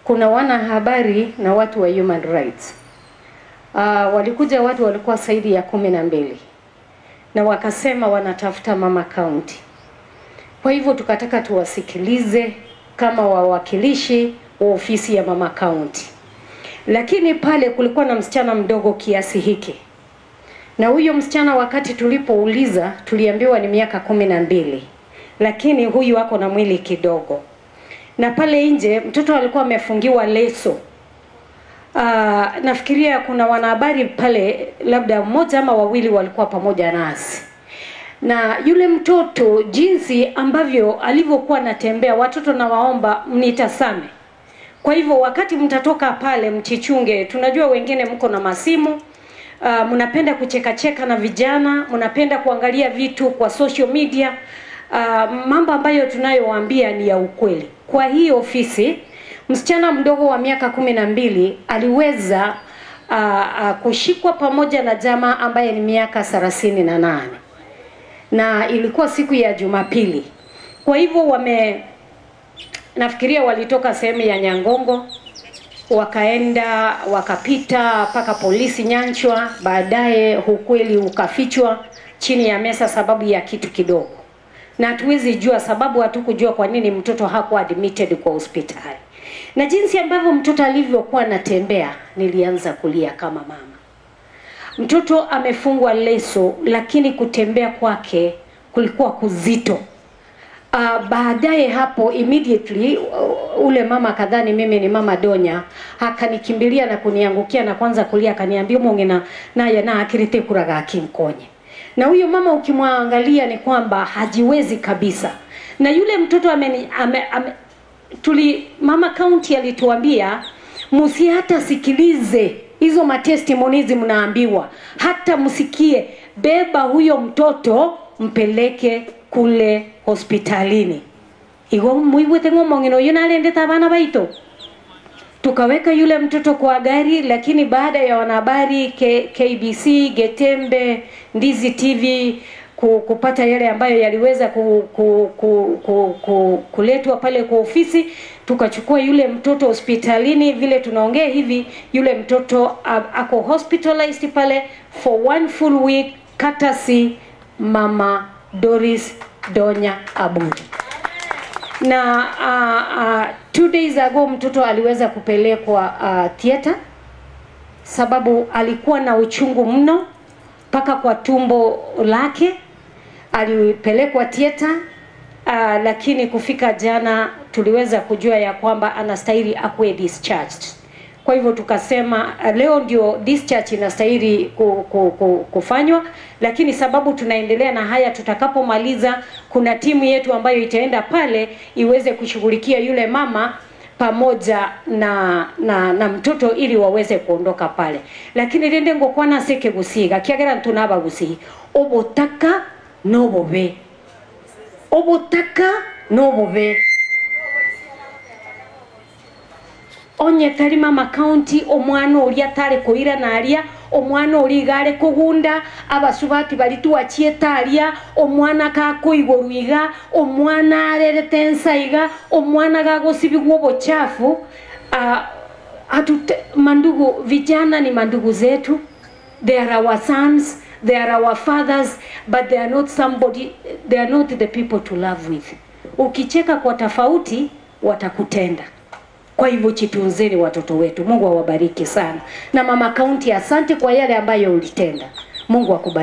Kuna wanahabari na watu wa human rights. Walikuja watu walikuwa zaidi ya 12 na wakasema wanatafuta Mama County. Kwa hivyo tukataka tuwasikilize kama wawakilishi wa ofisi ya Mama County. Lakini pale kulikuwa na msichana mdogo kiasi hiki. Na huyo msichana wakati tulipouliza tuliambiwa ni miaka 12. Lakini huyu ako na mwili kidogo. Na pale nje mtoto alikuwa amefungiwa leso. Nafikiria kuna wanahabari pale labda mmoja ama wawili walikuwa pamoja nasi. Na yule mtoto jinsi ambavyo alivyokuwa anatembea, watoto na waomba mnitasame. Kwa hivyo wakati mtatoka pale mchichunge, tunajua wengine mko na masimu, mnapenda kucheka-cheka na vijana, mnapenda kuangalia vitu kwa social media. Mambo ambayo tunayowaambia ni ya ukweli. Kwa hii ofisi, msichana mdogo wa miaka 12 aliweza kushikwa pamoja na jamaa ambaye ni miaka 38. Na ilikuwa siku ya Jumapili. Kwa hivyo nafikiria walitoka sehemu ya Nyangongo, wakaenda wakapita paka polisi Nyanchwa, baadaye ukweli ukafichwa chini ya mesa sababu ya kitu kidogo. Na hatuwezi jua sababu, hatukujua kwa nini mtoto hakuwa admitted kwa hospitali. Na jinsi ambavyo mtoto alivyokuwa anatembea, nilianza kulia kama mama. Mtoto amefungwa leso, lakini kutembea kwake kulikuwa kuzito. Baadaye hapo immediately ule mama kadhani mimi ni Mama Donya, akanikimbilia na kuniangukia na kwanza kulia, akaniambia mongena naye na akirite kuraga akinkonye. Na huyo mama ukimwangalia ni kwamba hajiwezi kabisa. Na yule mtoto Mama County alituambia msi hata sikilize hizo matestimonies mnaambiwa, hata msikie, beba huyo mtoto mpeleke kule hospitalini. Igo muiwete ngomongeno yunalendeta bana baito. Tukaweka yule mtoto kwa gari, lakini baada ya wanahabari KBC, Getembe, Ndizi TV kupata yale ambayo yaliweza kuletwa pale kwa ofisi, tukachukua yule mtoto hospitalini. Vile tunaongea hivi, yule mtoto ako hospitalized pale for 1 full week, courtesy Mama Doris Donya Aburi. Na 2 days ago mtoto aliweza kupelekwa theater sababu alikuwa na uchungu mno paka kwa tumbo lake. Alipelekwa theater, lakini kufika jana tuliweza kujua ya kwamba anastahili akuwe discharged. Kwa hivyo tukasema leo ndio discharge inastahili kufanywa, lakini sababu tunaendelea na haya, tutakapomaliza kuna timu yetu ambayo itaenda pale iweze kushughulikia yule mama pamoja na mtoto ili waweze kuondoka pale. Lakini rende ngokwana seke gusiga kiagera ntunaba gusiga obotaka no bobe, obotaka no bobe. Onye tari Mama County omwana oria tare koira naria, omwana ori gare kugunda abasubati bari tuachie taria, omwana ka koigoru iga, omwana arerete ensa iga, omwana gagosibigwa obochafu. Mandugu, vijana ni mandugu zetu. They are our sons, they are our fathers, but they are not somebody, they are not the people to love with. Ukicheka kwa tofauti watakutenda. Kwa hivyo chitunzeni watoto wetu. Mungu awabariki sana. Na Mama County, asante kwa yale ambayo ulitenda. Mungu akubariki.